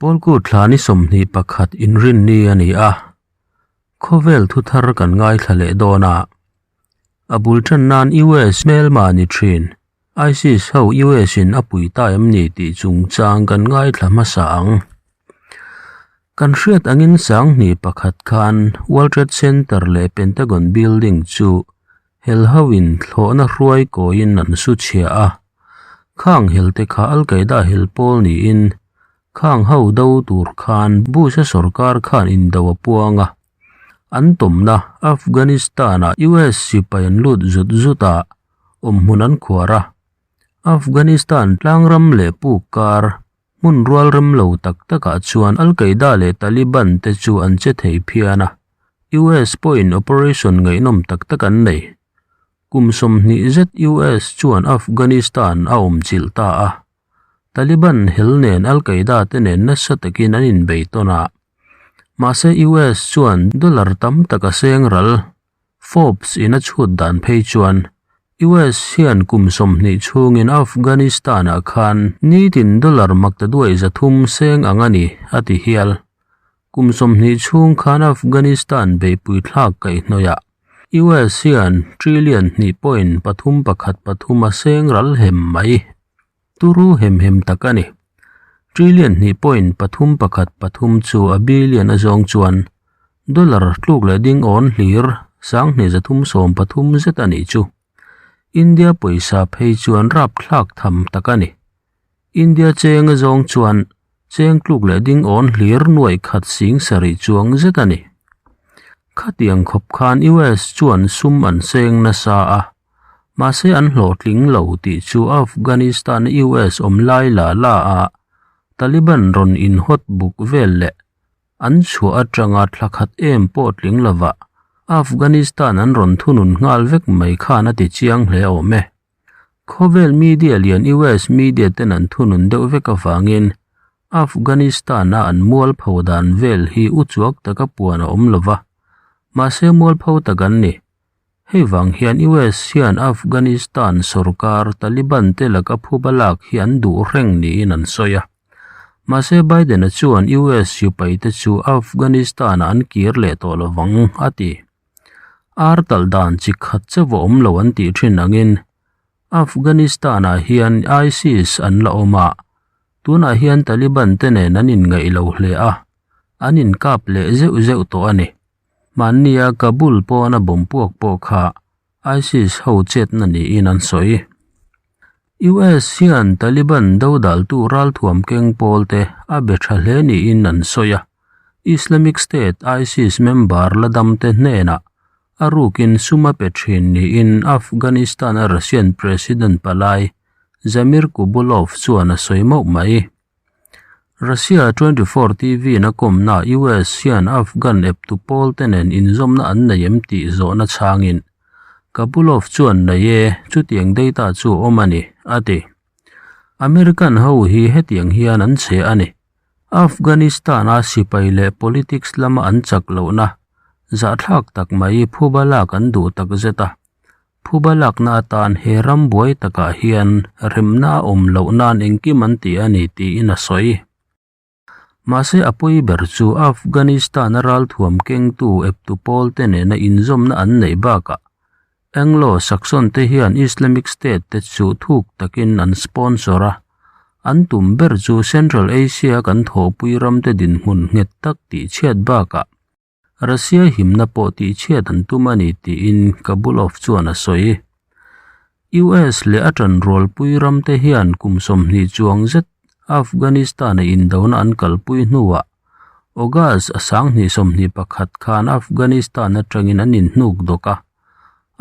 Pawlkut thla ni 21 inrinni a ni a, khawvel thuthar kan ngaithla leh dawn a. A bul tan nan US hmelma ni thin, ISIS ho US in a pui ta em ni tih chungchang kan ngaithla hmasa ang. Kan hriat angin 1001 khan World Trade Center leh Pentagon Building chu hel hoin thlawhna hruai kawiin an su chhia a. Khang hel te kha Al Qaeda hel pawl niin khang ho do tur khan Bush-a sorkar khan indo a puang a. An tawmna Afghanistan-ah US sipai an lut zut zut a, awmhmun an khuar a. Afghanistan tlangram leh puk kar hmun rual rem lo tak takah chuan Al Qaeda leh Taliban te chu an che thei phian a. US pawhin operation ngaihnawm tak tak an nei. Kum 20 zet US chuan Afghanistan a awmchilh ta a. Taliban hel nen Al Qaeda te nen nasa takin an inbei tawn a. Mahse US chuan dollar tam tak a seng ral. Forbes in a chhut dan phei chuan US hian kum 20 chhungin Afghanistan ah khan nitin dollar makta duai 300 seng ang a ni, a ti hial. Kum 20 chhung khan Afghanistan beihpui thlak kaihhnawih ah US hian trillion 2.313 a seng ral hem mai. Turu hem hem tak a ni. Trillion 2.313 chu a billion a zawng chuan dollar tluk leh ding awn hlir 2333 zet a nih chu. India pawisa phei chuan rap thlak tham tak a ni. India cheng a zawng chuan cheng tluk leh ding awn hlir nuai khat sing sarih chuang zet a ni. Khatiang khawp khan US chuan sum an seng nasa a. Mahse an hlawhtling lo tih chu Afghanistan US awm lai la la a Taliban rawn inhawt buk vel leh an chhuah atanga thla khat em pawh tling lova Afghanistan an rawn thunun nghal vek mai khan a ti chiang hle awm e. Khawvel media lian US media ten an thunun deuh vek avangin Afghanistan a an mual pho dan vel hi u chuak taka puan a awm lova. Mahse mual pho tak an ni. Hei vang hian US hian Afghanistan sorkar Taliban te laka phuba lak hi an duh reng niin an sawi a. Mahse Biden-a chuan US sipai te chu Afghanistan-ah an kir leh tawh lovang, a ti. Ar talh dan chi khat chauh a awm lo an tih thin angin Afghanistan-ah hian ISIS an la awm a, tunah hian Taliban te nen an inngaih lo hle a, an inkap leh zeuh zeuh tawh a ni. Mahnia Kabul pawna bomb puak pawh kha ISIS ho chetna niin an sawi. US hian Taliban dodaltu ralthuam keng pawl te a be tha hle niin an sawi a. Islamic State ISIS member la dam te hnenah a rukin sum a pe thin niin Afghanistan-a Russian President palai Zamir Kabulov chuan a sawi mauh mai. Russia 24 TV na kawmna US hian Afghan eptu pawl te nen inzawmna an nei em tih zawhna chhangin Kabulov chuan nei e, chutiang data chu awm a ni, a ti. American ho hi hetiang hian an che a ni. Afghanistan-a sipai leh politics lama an chak lohna zahthlak tak mai phuba lak an duh tak zet a. Phuba lakna atan he ram buai takah hian remna a awm loh nan engkim an ti a ni tiin a sawi. Mahse a pawi ber chu Afghanistan-a ralthuam kengtu eptu pawl te nena inzawmna an neih bakah Anglo-Saxon te hian Islamic State te chu thuk takin an sponsor a, an tum ber chu Central Asia kan thawhpui ram te dinhmun nghet tak tihchhiat bakah Russia himna pawh tihchhiat an tum a ni tiin Kabulov chuan a sawi. US leh a tanrualpui ram te hian kum 20 chuang zet Afghanistan-a indona an kalpui hnuah August a 2021 khan Afghanistan atangin an inhnuk dawk a.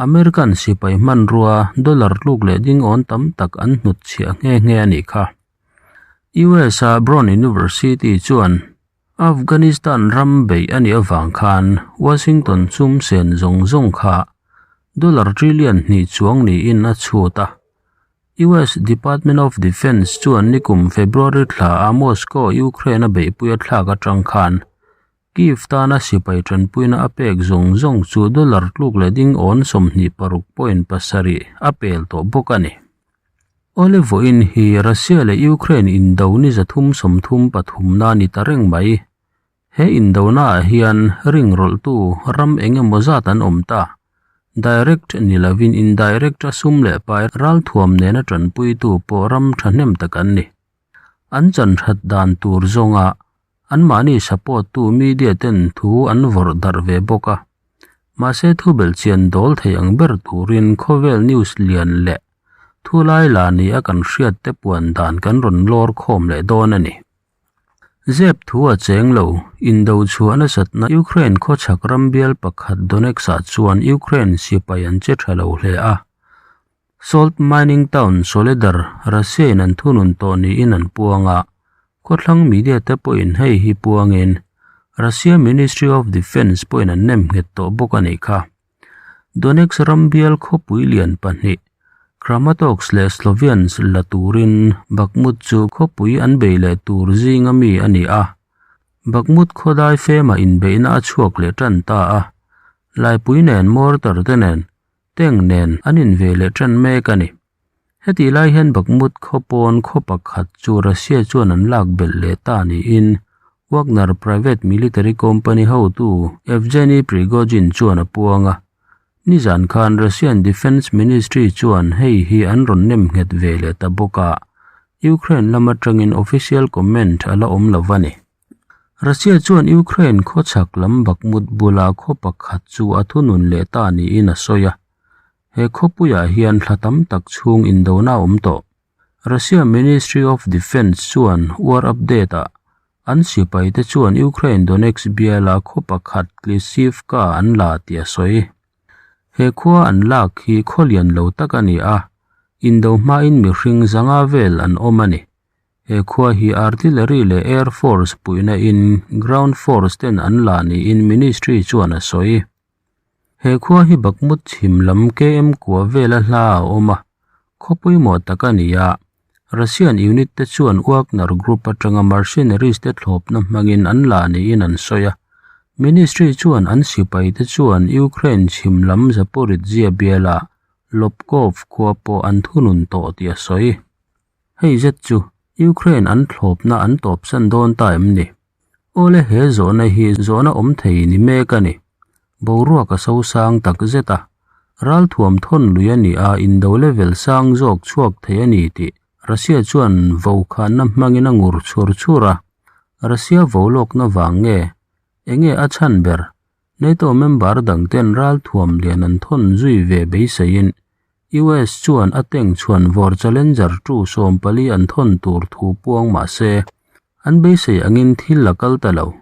American sipai hmanrua dollar tluk leh ding awn tam tak an hnut chhiah nghe nghe a nih kha. US-a Brown University chuan Afghanistan ram beih a nih avang khan Washington chum sen zawng zawng kha dollar trillion hnih chuang niin a chhut a. US Department of Defense chuan nikum February thla a Moscow Ukraine a beihpui a thlak atang khan Kyiv tana sipai tanpuina a pek zawng zawng chu dollar tluk leh ding awn 26.7 a pel tawh bawk a ni. Awle vawiin hi Russia leh Ukraine indo ni 333 na ni ta reng mai. He indonaah hian ring rawlhtu ram eng emaw zat an awm ta. Direct ni lovin indirect a sum leh pai ralthuam nena tanpuitu pawh ram thahnem tak an ni. An chan that dan tur zawnga anmahni support tu media ten thu an vawrh darh ve bawk a. Mahse thu belhchian dawl thei ang ber turin khawvel news lian leh thu lai la ni a kan hriat te puan dan kan rawn lawr khawm leh dawn a ni. Zep thu a cheng lo, indo chhuah nasatna Ukraine khawchhak ram bial pakhat Donetsk-ah chuan Ukraine sipai an che tha lo hle a. Salt mining town Soledar, Russia-in an thunun tawh niin an puang a, khawthlang media te pawhin hei hi puangin Russia Ministry of Defence pawhin an nem nghet tawh bawk a nih kha. Donetsk ram bial khawpui lian pahnih, Kramatorsk leh Sloviansk la turin Bakhmut chu khawpui an bei leh tur zinga mi a ni a. Bakhmut khawdai fema inbeihna a chhuak leh tan ta a, laipui nen mortar te nen Tank nen an inve leh tan mek a ni. Hetih lai hian Bakhmut khaw pawn khaw pakhat chu Russia chuan an lak belh leh ta niin Wagner private military company hotu Evgeny Prigozhin chuan a puang a. Nizan khan Russian Defence Ministry chuan hei hi an rawn nem nghet ve leh ta bawk a, Ukraine lam atangin official comment a la awm lo a ni. Russia chuan Ukraine khawchhak lam Bakhmut bula khaw pakhat chu a thunun leh ta niin a sawi a. He khawpuiah hian thla tam tak chhung indona a awm tawh. Russia Ministry of Defence chuan war update-ah an sipaite chuan Ukraine Donetsk biala khaw pakhat Klishchiivka an la tih a sawi. He khua an lak hi khaw lian lo tak a ni a, indo hmain mihring zanga vel an awm a ni. He khua hi Artillery leh Air Force puihna in Ground Force ten an la niin Ministry chuan a sawi. He khua hi Bakhmut chhim lam KM kua vela hla a awm a, khaw pawimawh tak a ni a. Russian unit te chuan Wagner Group atanga mercenaries te thlawpna hmangin an la niin an sawi a. Ministry chuan an sipai te chuan Ukraine chhim lam Zaporizhzhia biala Lobkov khua pawh an thunun tawh tih a sawi. Hei zet chu Ukraine an thlawpna an tawpsan dawn ta em ni? Awle he zawhna hi zawhna awm thei ni mek a ni. Boruak a so sang tak zet a, ralthuam thawn lui a ni a indo level sang zawk chhuak thei a ni tih Russia chuan vokhanna hmangin a ngur chhur chhur a. Russia vo lawkna vang nge? Enge a chhan ber? NATO member dangten ralthuam lian an thawn zui ve beiseiin US chuan a tank chhuan vawr Challenger 2 40 an thawn tur thu puang mah se, an beisei angin thil a kal ta lo.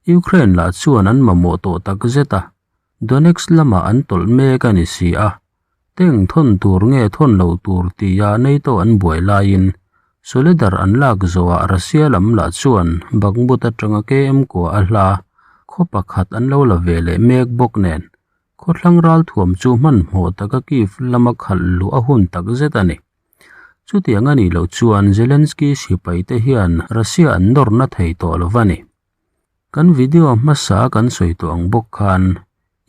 Ukraine lah chuan an mamawh tawh tak zet a, Donetsk lamah an tawlh mek a ni si a. Tank thawn tur nge thawn loh tur tia NATO an buai laiin Soledar an lak zawhah Russia lam lah chuan Bakhmut atanga KM kua a hla khaw pakhat an lo la ve leh mek bawk nen Khawthlang ralthuam chu hmanhmawh taka Kyiv lama khalh luh a hun tak zet a ni. Chutiang a nih loh chuan Zelensky sipaite hian Russia an nawrna thei tawh lo va ni. Kan video hmasa kan sawi tawh ang bawk khan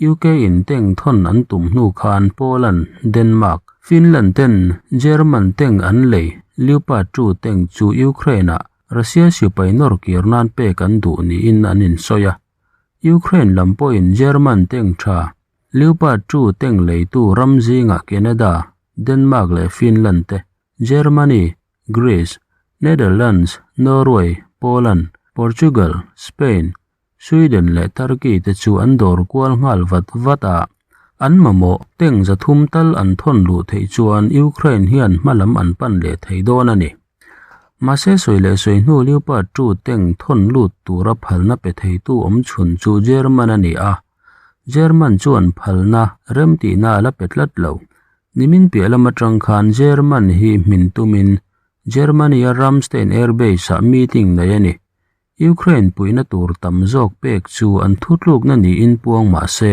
UK in tank thawn an tum hnu khan Poland, Denmark, Finland ten German tank an lei Leopard 2 tank chu Ukraine-ah Russia sipai nawr kir nan pek an duh niin an insawi a. Ukraine lam pawhin German tank tha, Leopard 2 tank leitu ram zingah Canada, Denmark leh Finland te, Germany, Greece, Netherlands, Norway, Poland, Portugal, Spain, Sweden leh Turkey te chu an dawr kual nghal vat vat a. An mamawh tank 300 tal an thawn luh theih chuan Ukraine hian hma lam an pan leh thei dawn a ni. Mahse sawi leh sawi hnu Leopard 2 tank thawn lut tura phalna pe theitu awm chhun chu German a ni a, German chuan phalna remtihna a la pe tlat lo. Nimin piah lam atang khan German hi hmin tumin Germany-a Ramstein Air Base-ah meeting nei a ni. Ukraine puihna tur tam zawk pek chu an thutlukna niin puang mah se,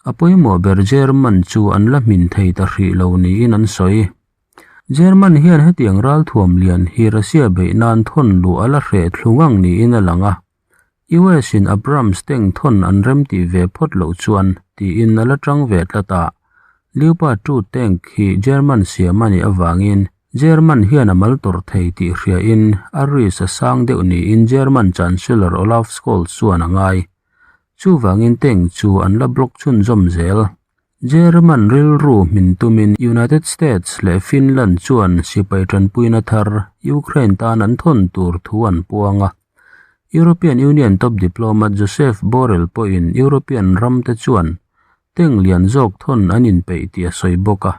a pawimawh ber German chu an la hmin thei ta hrih lo niin an sawi. German hian hetiang ralthuam lian hi Russia beih nan thawn luh a la hreh thlu ngang niin a lang a. US in Abrams tank thawn an remtih ve phawt loh chuan tiin a la tang ve tlat a. Leopard 2 tank hi German siam a nih avangin. German hian a mal tawrh thei tih hriain a risk a sang deuh niin German Chancellor Olaf Scholz chuan a ngai. Chuvangin tank chu an la block chhunzawm zel. German rilru hmin tumin United States leh Finland chuan sipai tanpuina thar Ukraine tan an thawn tur thu an puang a. European Union top diplomat Josep Borrell pawhin European ramte chuan tank lian zawk thawn an inpeih tih a sawi bawk a.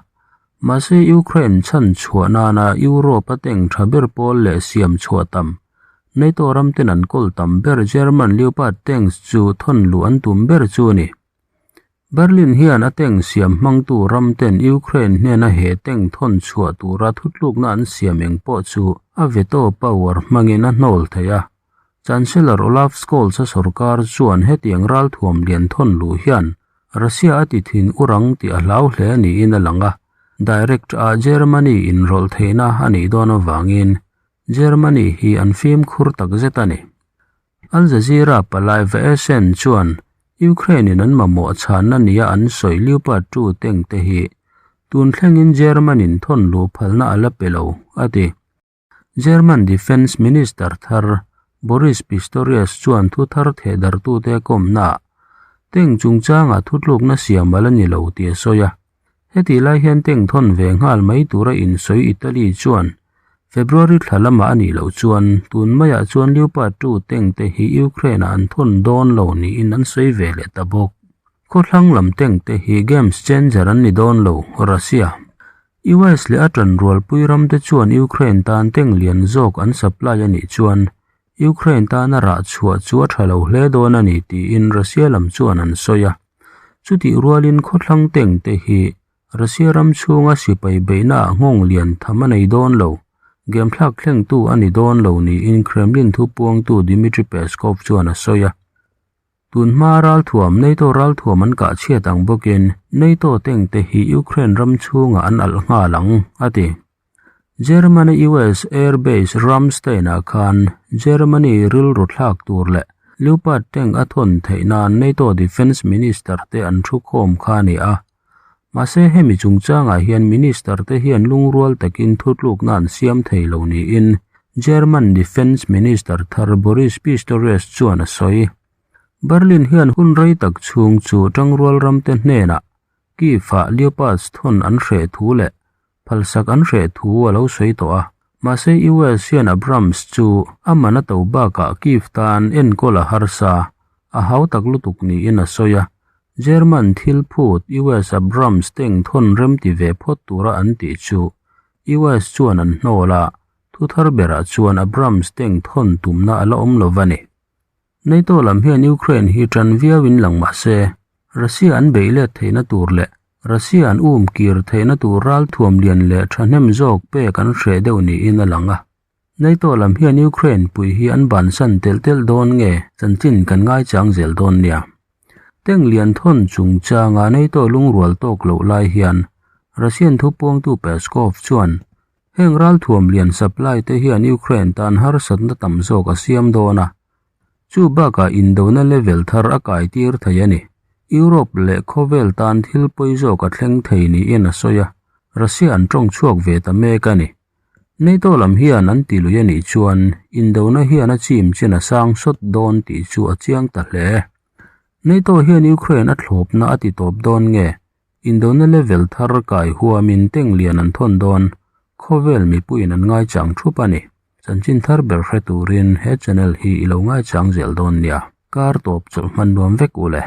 Mahse Ukraine chhan chhuah nana Europe a tank tha ber pawl leh siam chhuah tam NATO ramten an kawl tam ber German Leopard tanks chu thawn luh an tum ber chu a ni. Berlin hian a tank siam hmangtu ramten Ukraine hnena he tank thawn chhuah tura thutlukna an siam eng pawh chu a veto power hmangin a hnawl thei a. Chancellor Olaf Scholz-a sorkar chuan hetiang ralthuam lian thawn luh hian Russia a ti thin urang tih a hlau hle niin a lang a, direct ah Germany inrawlh theihna a nih dawn avangin Germany hi an fimkhur takzet a ni. Al Jazeera palai Vaessen chuan Ukraine-in an mamawh chhanna nia an sawi Leopard 2 tank te hi tun thlengin German-in thawn luh phalna a la pe lo, a ti. German Defence Minister thar Boris Pistorius chuan thu thar thehdartute kawmnaah tank chungchangah thutlukna siam a la ni lo tih a sawi a. Hetih lai hian tank thawn ve nghal mai tura insawi Italy chuan February thla lamah a nih loh chuan tun maiah chuan Leopard 2 tank te hi Ukraine ah an thawn dawn lo niin an sawi ve leh ta bawk. Khawthlang lam tank te hi games changer an ni dawn lo, Russia. US leh a tanrualpui ram te chuan Ukraine tan tank lian zawk an supply a nih chuan Ukraine tana rah chhuah chu a tha lo hle dawn a ni tiin Russia lam chuan an sawi a. Chutih rualin khawthlang tank te hi Russia ram chhunga sipai beihna ah nghawng lian tham a nei dawn lo, game thlak thlengtu a ni dawn lo niin Kremlin thupuangtu Dmitry Peskov chuan a sawi a. Tun hma ralthuam, NATO ralthuam an kah chhiat ang bawkin NATO tank te hi Ukraine ram chhungah an alh nghal ang, a ti. Germany US Air Base Ramstein-ah khan Germany rilru thlak tur leh Leopard tank a thawn theih nan NATO Defence Minister te an thu khawm kha a ni a. Mahse hemi chungchangah hian Minister te hian lungrual takin thutlukna an siam thei lo niin German Defence Minister thar Boris Pistorius chuan a sawi. Berlin hian hun rei tak chhung chu tangrual ramte hnenah Kyiv-ah Leopards thawn an hreh thu leh Phalsak an hreh thu a lo sawi tawh a, mahse US hian Abrams chu a man a to bakah Kyiv tan enkawl a harsa, a hau tak lutuk niin a sawi a. German thil phut US Abrams tank thawn rem ti ve phawt tura an tih chu US chuan an hnawl a, thu thar berah chuan Abrams tank thawn tumna a la awm lo va ni. NATO lam hian Ukraine hi tan viauin lang mah se, Russia an beih let theihna tur leh Russia an um kir theihna tur ralthuam lian leh thahnem zawk pek an hreh deuh niin a lang a. NATO lam hian Ukraine pui hi an bansan telh telh dawn nge chanchin kan ngaichang zel dawn nia. Tank lian thawn chungchanga NATO lungrual tawk loh lai hian Russian thupuangtu Peskov chuan heng ralthuam lian supply te hian Ukraine tan harsatna tam zawk a siam dawn a, Chu bakah indona level thar a kai tir thei a ni. Europe leh khawvel tan thil pawi zawk a thleng thei niin a sawi a, Russia an tawng chhuak ve ta mek a ni. NATO lam hian an ti lui a nih chuan indona hian a chim chin a sang sawt dawn tih chu a chiang ta hle. NATO hian Ukraine a thlawpna a ti tawp dawn nge? Indona level thar kai huamin tank lian an thawn dawn? Khawvel mipuiin an ngaichang thup a ni. Chanchin thar ber hre turin he channel hi i lo ngaichang zel dawn nia. Kar tawp chawlh hman nuam vek u le.